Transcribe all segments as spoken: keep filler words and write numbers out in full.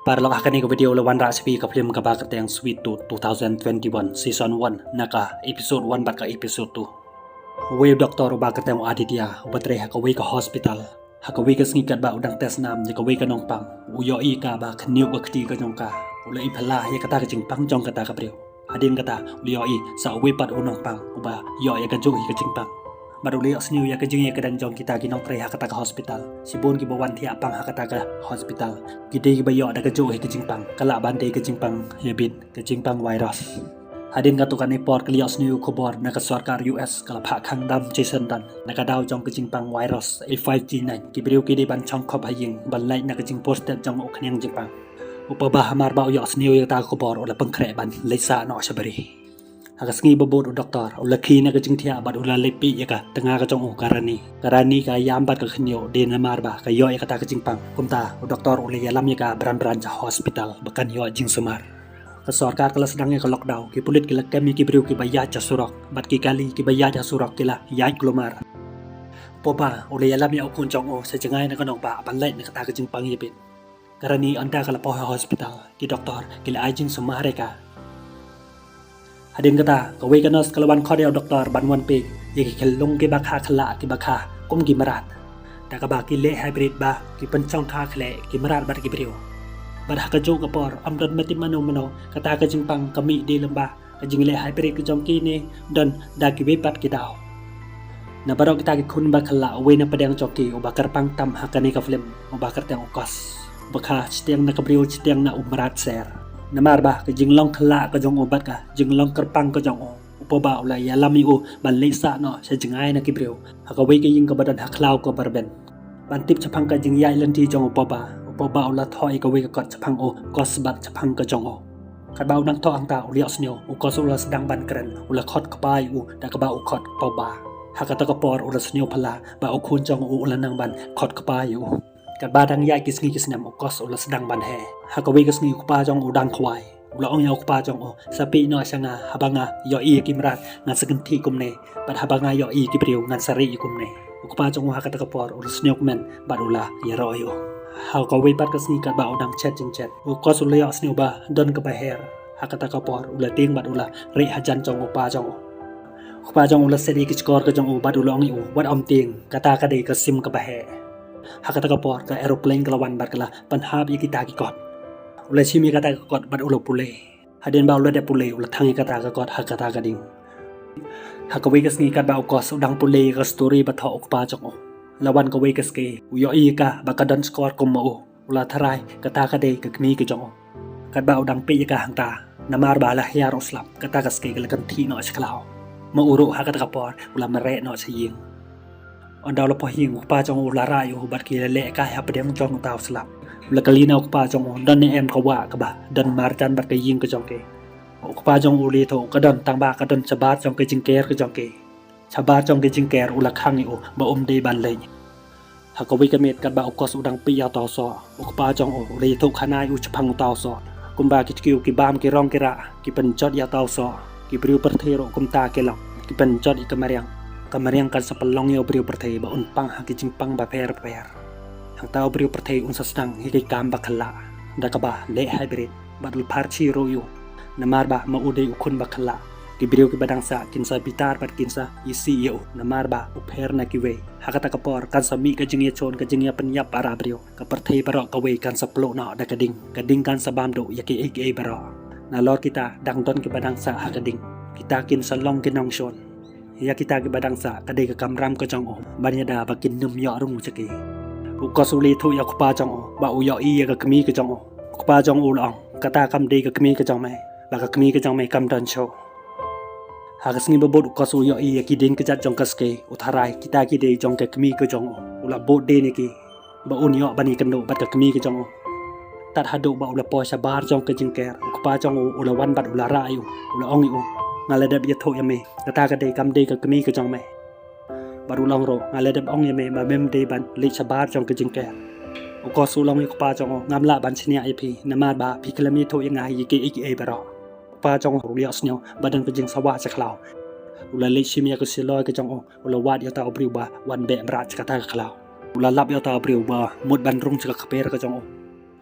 Paralok, ha kane ka video la wanrah sha phi ka film kaba kyrteng Sweet Tooth two thousand twenty-one season one, na ka episode one bad ka episode two. Uwei u doktor uba kyrteng u Aditya, uba trei ha kawei ka hospital. Ha kawei ka sngi katba u dang test nam ïa kawei ka nongpang, u ïohi ka ba khynñiuh ka kti ka jong ka. U la i phylla ïa kata ka jingpang jong kata ka briew. Hadien kata u la ïohi sa uwei pat u nongpang uba ïoh ïa kajuh hi ka jingpang. Bad u la ïohsngew ïa ka jingïakren jong kita ki nongtrei ha kata ka hospital. Shibun kiba wan thiah pang ha kata ka hospital ki dei kiba ïoh da kajuh hi ka jingpang, ka lah ban dei ka jingpang ïabit, ka jingpang virus. Hadien katto katne por ki la ïohsngew khubor na ka sorkar U S ka la phah khang dam Jason Dunn na ka daw jong ka jingpang virus A five G nine. Ki briew ki dei ban shong khop ha ïing ban lait na ka jingpur step jong u khñiang jingpang. U Papa, hamar ba u ïohsngew ïa kata ka khubor, u la pynkhreh ban leit sah noh sha bri. Ha ka sngi ba bud u doktor u la khie na ka jingthiah bad u la leit peit ïa ka tnga ka jong u, ka Rani. Ka Rani ka ïam bad ka khynñiuh de namar ba ka ïoh ïa kata ka jingpang. Kumta u doktor u la ïalam ïa ka bran bran sha hospital ba kan ïoh jingsumar. Ka sorkar ka la sdang ïa ka lockdown, ki pulit ki la kem ïa ki briew kiba ïaid ha surok bad ki kali kiba ïaid ha surok ki la ïaid kulmar. Papa u la ïalam ïa u khun jong u sha jngai na ka nongbah ban leit na kata ka jingpang ïabit. Ka Rani ynda ka la poi ha hospital, ki doktor ki la ai jingsumar ïa ka. Hadien kata kawei ka nurse ka la wan khot ïa u doktor ban wan peit ïa ki khyllung kiba kha khyllah kiba kha kum ki mrad. Da kaba ki leh hybrid ba ki pynshongkha khleh ki mrad bad ki briew. Bad ha kajuh ka por ym don mano mano, kata ka jingpang ka mih de lem bad ka jingleh hybrid ka jong ki ne don da kiwei pat ki daw. Na baroh kita ki khun ba khyllah, uwei na pdeng jong ki uba kyrpang tam ha kane ka film uba kyrteng u Kos. Uba kha shiteng na ka briew shiteng na u mrad ser. Namar ba ka jinglong khyllah ka jong u bad ka jinglong kyrpang ka jong u, u Papa u la ïalam ïa u ban leit sah noh sha jngai na ki briew ha kawei ka ïing kaba don ha khlaw kaba rben. Ban tip shaphang ka jingïaid lynti jong u Papa, u Papa u la thoh ïa kawei ka kot shaphang u Kos bad shaphang ka jong u. Katba u dang thoh hangta u la ïohsngew u Kos u la sdang ban kren, u la khot kpa ïa u da kaba u khot Papa. Ha kata ka por u la sngew phylla ba u khun jong u u la nang ban khot kpa ïa u. Katba dang ïaid ki sngi ki snem u Kos u la sdang ban heh. Ha kawei ka sngi u kpa jong u dang khwai. U la ong ïa u kpa jong u, sa peit noh sha nga haba nga ïohi ïa ki mrad ngan sa kynthih kumne, bad haba nga ïohi ïa ki briew ngan sa rieh ïa kumne. U kpa jong u ha kata ka por u la sniewkmen bad u la ïaroh ïa u. Ha kawei pat ka sngi katba u dang chet jingchet u Kos u la ïohsngew ba don kaba her. Ha kata ka por u la tieng bad u la rieh hajan jong u kpa jong u. U kpa jong u la set ïa ki shkor ka jong u bad u la ong ïa u, wat ym tieng, kata ka dei ka sim kaba heh. Ha kata ka por ka aeroplane ka la wan bad ka la pynhap ïa kita ki kot. U la shim ïa kata ka kot bad u la pule. Hadien ba u la dep pule u la thang ïa kata ka kot ha kata ka ding. Ha kawei ka sngi katba u Kos u dang pule ïa ka story ba thoh u kpa jong u, la wan kawei ka skei, u ïohi ïa ka ba ka don shkor kum ma u. U la tharai kata ka dei ka kmie ka jong u. Katba u dang peit ïa ka hangta, namar ba la hiar u slap, kata ka skei ka la kynthih noh sha khlaw. Ma u ruh ha kata ka por u la mareh noh sha ïing. Ynda u la poi ha ïing u kpa jong u u la rah ïa u bad ki la leh kai ha pdeng jong uta u slap. U la kylli na u kpa jong u, don ne em ka wah kaba don marjan bad ka ïing ka jong ki. U kpa jong u u la ïathuh ka don, tangba ka don shabar jong ka jingker ka jong ki. Shabar jong ka jingker u la khang ïa u ba um dei ban leit. Ha kawei ka miet katba u Kos u dang peit ïa uta u soh, u kpa jong u u la ïathuh khana ïa u shaphang uta u soh. Kumba ki tkiw ki bam ki rong ki rah ki pynjot ïa uta u soh, ki briew pyrthei ruh kumta ki long ki pynjot ïa ka mariang. Ka mariang kan sa pynlong ïa u briew pyrthei ba un pang ha ki jingpang bapher bapher. Hangta u briew pyrthei un sa sdang ïa ki kam ba khyllah da kaba leh hybrid bad u la pharshi ruh ïa u. Namar ba ma u dei u khun ba khyllah, ki briew kiba dang sah kin sa bitar bad kin sa isih ïa u namar ba u pher na kiwei. Ha kata ka por kan sa mih ka jingïashun, ka jingïapynïap para briew. Ka pyrthei baroh kawei kan sa pluh noh da ka ding, ka ding kan sa bam duh ïa kiei kiei baroh. Nalor kita dang don kiba dang sah ha ka ding, kita kin sa long ki nongshun. Ïa kita kiba dang sah ka dei ka kamram ka jong u ban ïada ba kin nym ïoh rung sha ki. U Kos u la ïathuh ïa u kpa jong u ba u ïohi ïa ka kmie ka jong u. U kpa jong u u la ong, kata kam dei ka kmie ka jong me, ba ka kmie ka jong me kam don shuh. Ha ka sngi ba bud u Kos u ïohi ïa ki ding kjat jong ka skei, u tharai kita ki dei jong ka kmie ka jong u. U la bud dien ïa ki ba un ïoh ban ïakynduh bad ka kmie ka jong u. Tad haduh ba u la poi shabar jong ka jingker, u kpa jong u u la wan bad u la rah ïa u, u la ong ïa u, nga la dep ïathuh ïa me, kata ka dei kam dei ka kmie ka jong me. Bad u la ong ruh, nga la dep ong ïa me ba mem dei ban leit shabar jong ka jingker. U Kos u la ong ïa u kpa jong u, ngam lah ban shaniah ïa phi namar ba phi khlem ïathuh ïa nga ïa kiei kiei baroh. U kpa jong u u la ïohsngew ba don ka jingsawa sha khlaw. U la leit shim ïa ka shloi ka jong u, u la wad ïa uta u briew ba wan beh mrad sha kata ka khlaw. U la lap ïa uta u briew ba mut ban rung sha ka kper ka jong u.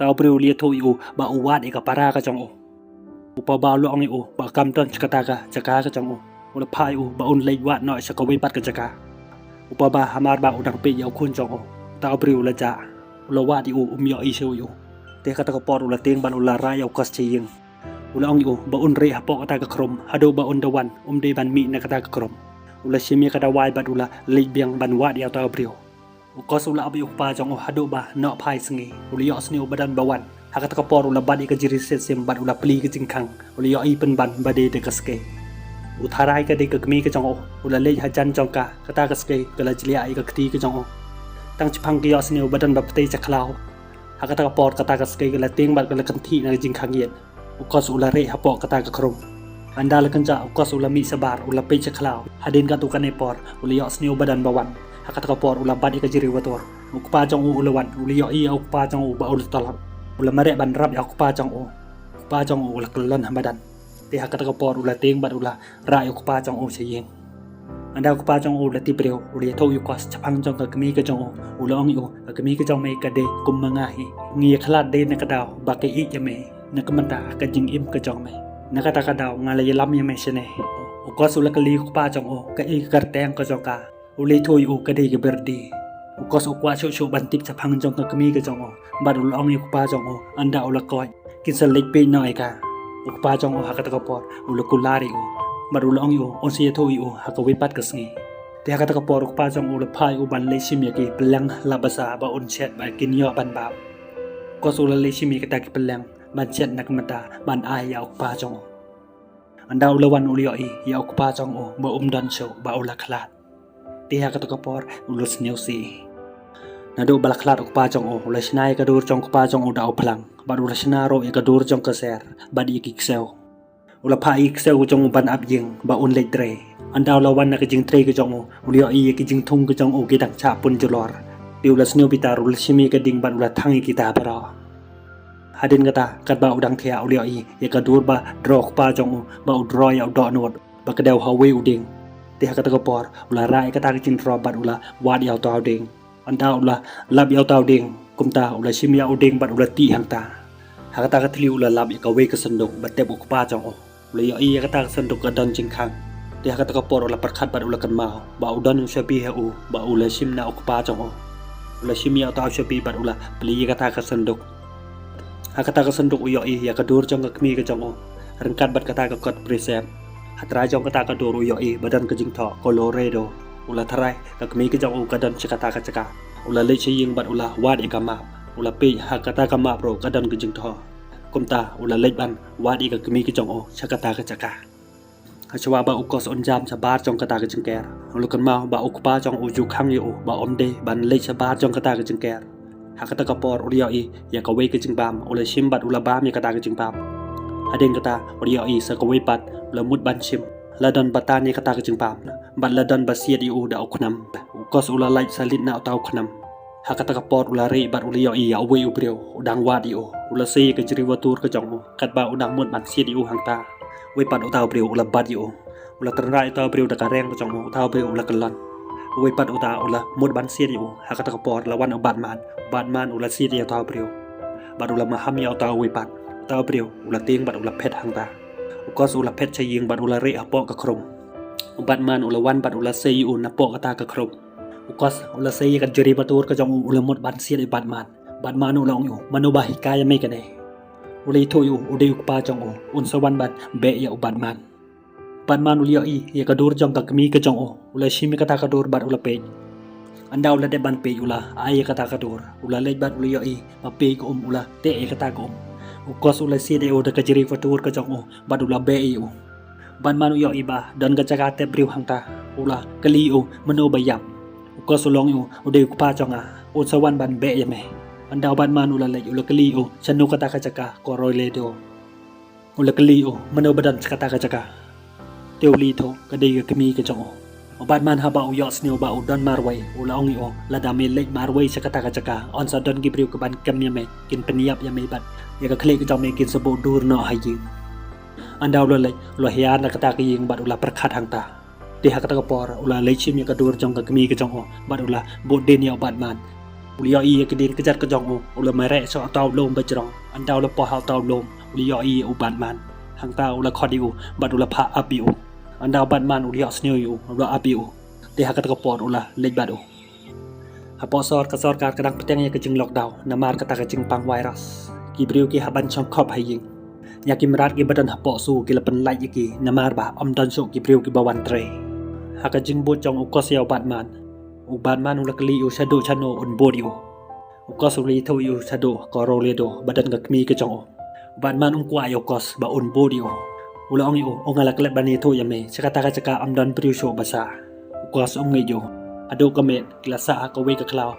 Uta u briew u la ïathuh ïa u ba u wad ïa ka para ka jong u. U paba u la ong ïa u ba kam don sha kata ka jaka ka jong u. U la phah ïa u ba un leit wad noh sha kawei pat ka jaka. U paba hamar ba u dang peit ïa u khun jong u, uta u briew u la jah. U la wad ïa u, um ïohi shuh ïa u. Te ha kata ka por u la tieng bad u la rah ïa u Kos sha ïing. U la ong ïa u ba un rieh hapoh kata ka khrum, haduh ba un da wan, um dei ban mih na kata ka khrum. U la shim ïa ka dawai bad u la leit biang ban wad ïa uta u briew. U Kos u la ap ïa u kpa jong u haduh ba noh phai sngi. U la ïohsngew ba don ba wan. Ha kata ka por u la bat ïa ka jri siat sim bad u la plie ka jingkhang. U la ïohi pynban ba dei da ka skei. U tharai ka dei ka kmie ka jong u. U la leit hajan jong ka, kata ka skei ka la jliah ïa ka kti ka jong u. Tang shaphang ka ïohsngew ba don ba ptei sha khlaw. Ha kata ka por kata ka skei ka la tieng bad ka la kynthih na ka jingkhang ïit. U Kos u la rieh hapoh kata ka khrum. Ynda la kynjah u Kos u la mih shabar, u la peit sha khlaw. Hadien katto katne por u la ïohsngew ba don ba wan. Ha kata ka por u la bat ïa ka jri watur. U kpa jong u u la wan, u la ïohi ïa u kpa jong u ba u la tlot. U la mareh ban rap ïa u kpa jong u. U kpa jong u u la kyllon ha madan. Te ha kata ka por u la tieng bad u la rah ïa u kpa jong u sha ïing. Ynda u kpa jong u u la tip briew, u la ïathuh ïa u Kos shaphang jong ka kmie ka jong u. U la ong ïa u, ka kmie ka jong me ka dei kum ma nga hi. Ngi ïakhlad dei na ka daw ba ka ïeit ïa me na ka bynta ka jingim ka jong me. Na kata ka daw nga la ïalam ïa me shane. U Kos u la kylli u kpa jong u kaei ka kyrteng ka jong ka. U la ïathuh ïa u ka dei ka Byrdi. U Kos u kwah shuh shuh ban tip shaphang jong ka kmie ka jong u. Bad u la ong ïa u kpa jong u ynda u la koit, kin sa leit peit noh ïa ka. U kpa jong u ha kata ka por u la kular ïa u. Bad u la ong ïa u un sa ïathuh ïa u ha kawei pat ka sngi. Te ha kata ka por u kpa jong u u la phah ïa u ban leit shim ïa ki pylleng la basa ba un shet ba kin ïoh ban bam. U Kos u la leit shim ïa kita ki pylleng ban shet na ka bynta ban ai ïa u kpa jong u. Ynda u la wan u la ïohi ïa u kpa jong u ba um don shuh, ba u la khlad. Te ha kata ka por u la sngewsih. Naduh ba la khlad u kpa jong u, u la shna ïa ka dur jong u kpa jong u da u phlang. Bad u la shna ruh ïa ka dur jong ka ser bad ïa ki ksew. U la phah ïa ki ksew ka jong u ban ap ïing ba un leit trei. Ynda u la wan na ka jingtrei ka jong u, u la ïohi ïa ki jingthung ka jong u ki dang shah pun julor. Te u la sngewbitar, u la shim ïa ka ding bad u la thang ïa kita baroh. Hadien kata, katba u dang thiah u la ïohi ïa ka dur ba draw u kpa jong u, ba u draw ïa u dohnud ba kdew ha uwei u dieng. Te ha kata ka por u la rah ïa kata ka jingdraw bad u la wad ïa uta u dieng. Ynda u la lap ïa uta u dieng, kumta u la shim ïa u dieng bad u la tih hangta. Ha kata ka thli u la lap ïa kawei ka synduk ba tep u kpa jong u. U la ïohi ïa kata ka synduk ka don jingkhang. Te ha kata ka por u la pyrkhat bad u la kynmaw ba u don u shabi ha u, ba u la shim na u kpa jong u. U la shim ïa uta u shabi bad u la plie ïa kata ka synduk. Ha kata ka synduk u ïohi ïa ka dur jong ka kmie ka jong u. Ryngkat bad kata ka kot pricep. Ha trai jong kata ka dur u ïohi ba don ka jingthoh Colorado. U la tharai ka kmie ka jong u ka don sha kata ka jaka. U la leit sha ïing bad u la wad ïa ka map. U la peit ha kata ka map ruh ka don ka jingthoh. Kumta u la leit ban wad ïa ka kmie ka jong u sha kata ka jaka. Hashwa ba u Kos un jam shabar jong kata ka jingker, u la kynmaw ba u kpa jong u ju khang ïa u ba um dei ban leit shabar jong kata ka jingker. Ha kata ka por u la ïohi ïa kawei ka jingbam, u la shim bad u la bam ïa kata ka jingbam. Hadien kata u la ïohi sa kawei pat, u la mut ban shim. La don ba tan ïa kata ka jingbam bad la don ba siat ïa u da u khnam. U Kos u la lait sa leit na uta u khnam. Ha kata ka por u la rieh bad u la ïohi ïa uwei u briew u dang wad ïa u. U la sei ïa ka jriwatur ka jong u katba u dang mut ban siat ïa u hangta. Uwei pat uta u briew u la bat ïa u. U la tynrai uta u briew da ka reng ka jong u, uta u briew u la kyllon. Uwei pat uta u la mut ban siat ïa u. Ha kata ka por la wan u Batman. U Batman u la siat ïa uta u briew bad u la maham ïa uta uwei pat. Uta u briew u la tieng bad u la phet hangta. U Kos u la phet sha ïing bad u la rieh hapoh ka khrum. U Batman u la wan bad u la sei ïa u napoh kata ka khrum. U Kos u la sei ïa ka jriwatur ka jong u, u la mut ban siat ïa u Batman. Batman u la ong ïa u, mano ba hikai ïa me kane? U la ïathuh ïa u, u dei u kpa jong u, un sa wan ban beh ïa u Batman. Batman u la ïohi ïa ka dur jong ka kmie ka jong u, u la shim ïa kata ka dur bad u la peit. Ynda u la dep ban peit u la ai ïa kata ka dur, u la leit bad u la ïohi ba pei ka um, u la teh ïa kata ka um. U Kos u la siat ïa u da ka jriwatur ka jong u bad u la beh ïa u. Batman u ïohi ba don ka jaka tep briew hangta. U la kylli ïa u, mano ba ïap? U Kos u la ong ïa u, u dei u kpa jong nga, un sa wan ban beh ïa me. Ynda u Batman u la leit u la kylli ïa u, shano kata ka jaka Colorado? U la kylli ïa u, mano ba don sha kata ka jaka? Te u la ïathuh ka dei ka kmie ka jong u. U Batman haba u ïohsngew ba u don marwei, u la ong ïa u, lada me leit marwei sha kata ka jaka, yn sa don ki briew kiban kem ïa me, kin pynïap ïa me bad ïa ka khlieh ka jong me kin sa buh dur noh ha ïing. Ynda u la leit u la hiar na kata ka ïing bad u la pyrkhat hangta. Te ha kata ka por u la leit shim ïa ka dur jong ka kmie ka jong u bad u la buh dien ïa u Batman. U la ïohi ïa ka dien kjat ka jong u, u la mareh sha uta u lum ba jrong. Ynda u la poi ha uta u lum, u la ïohi ïa u Batman. Hangta u la khot ïa u bad u la phah ap ïa u. Ynda u Batman u la ïohsngew ïa u, u la ap ïa u. Te ha kata ka por u la leit bad u. Hapoh sor ka sorkar ka dang bteng ïa ka jing lockdown namar kata ka jingpang virus. Ki briew ki hap ban shong khop ha ïing. Ïa ki mrad kiba don hapoh zoo ki la pynlait ïa ki namar ba ym don shuh ki briew kiba wan trei. Ha ka jingbud jong u Kos ïa u Batman, u Batman u la kylli ïa u shaduh shano un bud ïa u. U Kos u la ïathuh ïa u shaduh ka Roledo ba don ka kmie ka jong u. U Batman um kwah ïa u Kos ba un bud ïa u. U la ong ïa u, u nga la klet ban ïathuh ïa me, sha kata ka jaka ym don briew shuh ba sah. U Kos um ngeit ïa u. Haduh ka miet ki la sah ha kawei ka khlaw.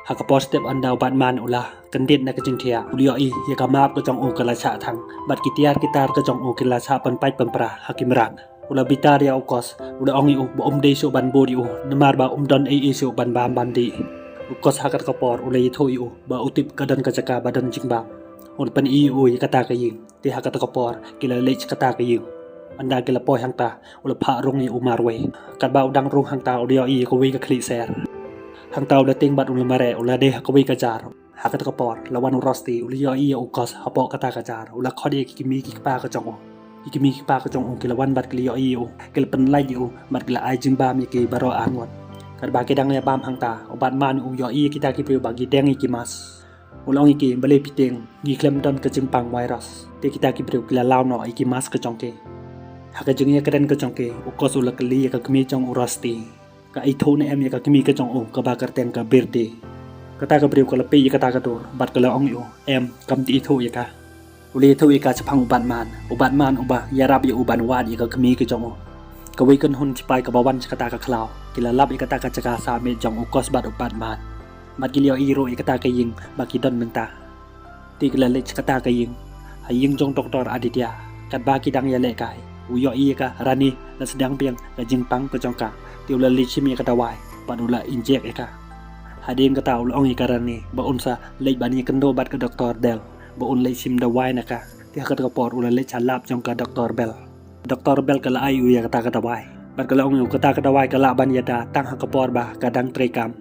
Ha ka por step ynda u Batman u la kyndit na ka jingthiah, u la ïohi ïa ka map ka jong u ka la shah thang bad ki tiar ki tar ka jong u ki la shah pynpait pynpra ha ki mrad. U la bitar ïa u Kos, u la ong ïa u ba um dei shuh ban bud ïa u namar ba um don ei ei shuh ban bam ban dih. U Kos ha kata ka por u la ïathuh ïa u ba u tip ka don ka jaka ba don jingbam. U la pyni ïa u ïa kata ka ïing. Te ha kata ka por ki la leit sha kata ka ïing. Ynda ki la poi hangta, u la phah rung ïa u marwei. Katba u dang rung hangta u la ïohi ïa kawei ka khlieh ser. Hangta u la tieng bad u la mareh, u la dei ha kawei ka jar. Ha kata ka por la wan u Rusty, u la ïohi ïa u Kos hapoh kata ka jar. U la khot ïa ki kmie ki kpa ka jong u. Ki kmie ki kpa ka jong u ki la wan bad ki la ïohi ïa u, ki la pynlait ïa u bad ki la ai jingbam ïa ki baroh arngut. Katba ki dang ïa bam hangta, u Batman u ïohi ïa kita ki briew ba ki deng ïa ki mask. U la ong ïa ki, balei phi tieng, ngi khlem don ka jingpang virus. Te kita ki briew ki la law noh ïa ki mask ka jong ki. Ha ka jingïakren ka jong ki, u Kos u la kylli ïa ka kmie jong u Rusty. Ka ithuh ne em ïa ka kmie ka jong u kaba kyrteng ka Birdie. Kata ka briew ka la peit ïa kata ka dur bad ka la ong ïa u, em, kam ithuh ïa ka. U la ïathuh ïa ka shaphang u Batman. U Batman uba ïarap ïa u ban wad ïa ka kmie ka jong u. Kawei ka kynhun shipai kaba wan sha kata ka khlaw ki la lap ïa kata ka jaka sah miet jong u Kos bad u Batman. Bad ki la ïohi ruh ïa kata ka ïing ba ki don mynta. Te ki la leit sha kata ka ïing. Ha ïing jong Doktor Aditya, katba ki dang ïalehkai, u ïohi ïa ka Rani la sdang biang ka jingpang ka jong ka. Te u la leit shim ïa ka dawai bad u la injek ïa ka. Hadien kata u la ong ïa ka Rani ba un sa leit ban ïakynduh bad ka Doktor Bell ba un leit shim dawai na ka. Te ha kata ka por u la leit sha lab jong ka Doktor Bell. Doktor Bell ka la ai u ïa kata ka dawai bad ka la ong ïa u kata ka dawai ka lah ban ïada tang ha ka por ba ka dang treikam.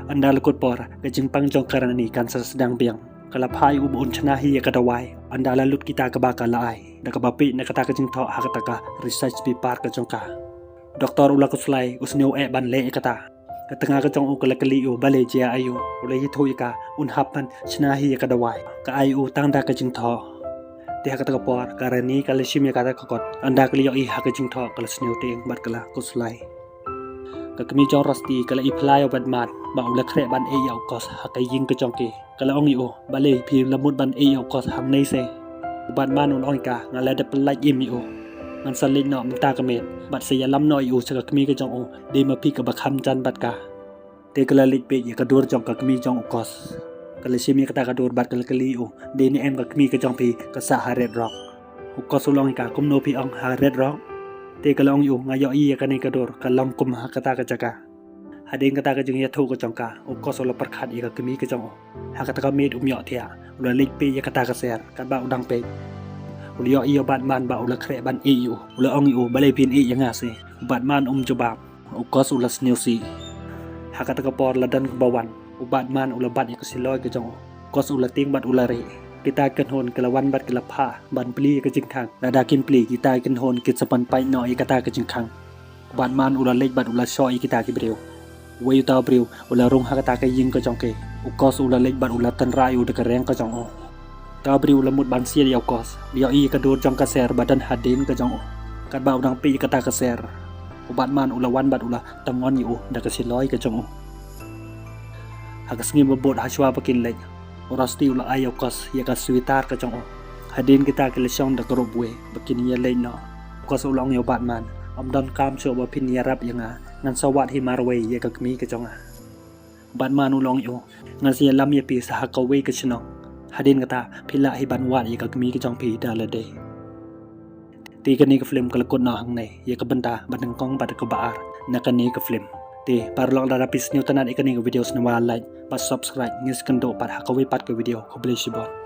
Ynda la kut por, ka jingpang jong ka Rani kan sa sdang biang. Ka la phah ïa u ba un shna hi ïa ka dawai ynda la lut kita kaba ka la ai, da kaba peit na kata ka jingthoh ha kata ka research paper ka jong ka. Doktor u la khuslai, u sngew eh ban leh ïa kata. Ka tnga ka jong u ka la kylli ïa u balei jia aïu. U la ïathuh ïa ka un hap ban shna hi ïa ka dawai. Ka ai u tang da ka jingthoh. Te ha kata ka por ka Rani ka la shim ïa kata ka kot. Ynda ka la ïohi ha ka jingthoh ka la sngewtieng bad ka la khuslai. Ka kmie jong Rusty ka la ïa phylla ïa u Batman ba u la khreh ban ïeh ïa u Kos ha ka ïing ka jong ki. Ka la ong ïa u, balei phi la mut ban ïeh ïa u Kos hangne se? U Batman u la ong ïa ka, nga la dep pyllait im ïa u. Ngan sa leit noh mynta ka miet bad sa ïalam noh ïa u sha ka kmie ka jong u. Dei ma phi kaba kham jan bad ka. Te ka la leit peit ïa ka dur jong ka kmie jong u Kos. Ka la shim ïa kata ka dur bad ka la kylli ïa u, dei ne em ka kmie ka jong phi ka sah ha Red Rock? U Kos u la ong ïa ka, kumno phi ong ha Red Rock? Te ka la ong ïa u, nga ïohi ïa kane ka dur ka long kum ha kata ka jaka. Hadien kata ka jingïathuh ka jong ka, u Kos u la pyrkhat ïa ka kmie ka jong u. Ha kata ka miet um ïohthiah, u la leit peit ïa kata ka ser katba u dang peit. U la ïohi ïa u Batman ba u la khreh ban ïeh ïa u. U la ong ïa u, balei phin ïeh ïa nga se? U Batman um jubab. U Kos u la sngewsih. Ha kata ka por la don kaba wan. U Batman u la bat ïa ka siloi ka jong u. U Kos u la tieng bad u la rieh. Kita ki kynhun ki la wan bad ki la phah ban plie ïa ka jingkhang. Lada kim plie kita ki kynhun kin sa pynpait noh ïa kata ka jingkhang. U Batman u la leit bad u la shoh ïa kita ki briew. Uwei uta u briew u la rung ha kata ka ïing ka jong ki. U Kos u la leit bad u la tynrai ïa u da ka reng ka jong u. Uta u briew u la mut ban siat ïa u Kos. U ïohi ïa ka dur jong ka ser ba don hadien ka jong u. Katba u dang peit ïa kata ka ser, u Batman u la wan bad u la tyngon ïa u da ka siloi ka jong u. Ha ka sngi ba bud ha shuwa ba kin leit, u Rusty u la ai ïa u Kos ïa ka sweater ka jong u. Hadien kita ki la shong da ka rup wei ba kin ïaleit noh. U Kos u la ong ïa u Batman, ym donkam shuh ba phin ïarap ïa nga. Ngan sa wad hi marwei ïa ka kmie ka jong nga. Batman u la ong ïa u, ngan sa ïalam ïa phi sha ha kawei ka shnong. Hadien kata phi lah hi ban wad ïa ka kmie ka jong phi da lade. Te kane ka film ka la kut noh hangne ïa ka bynta ba nyngkong bad kaba ar na kane ka film. Te paralok lada phi sngewtynnat ïa kane ka video sngewbha like bad subscribe, ngin sa ïakynduh pat ha kawei pat ka video. Khublei shibun.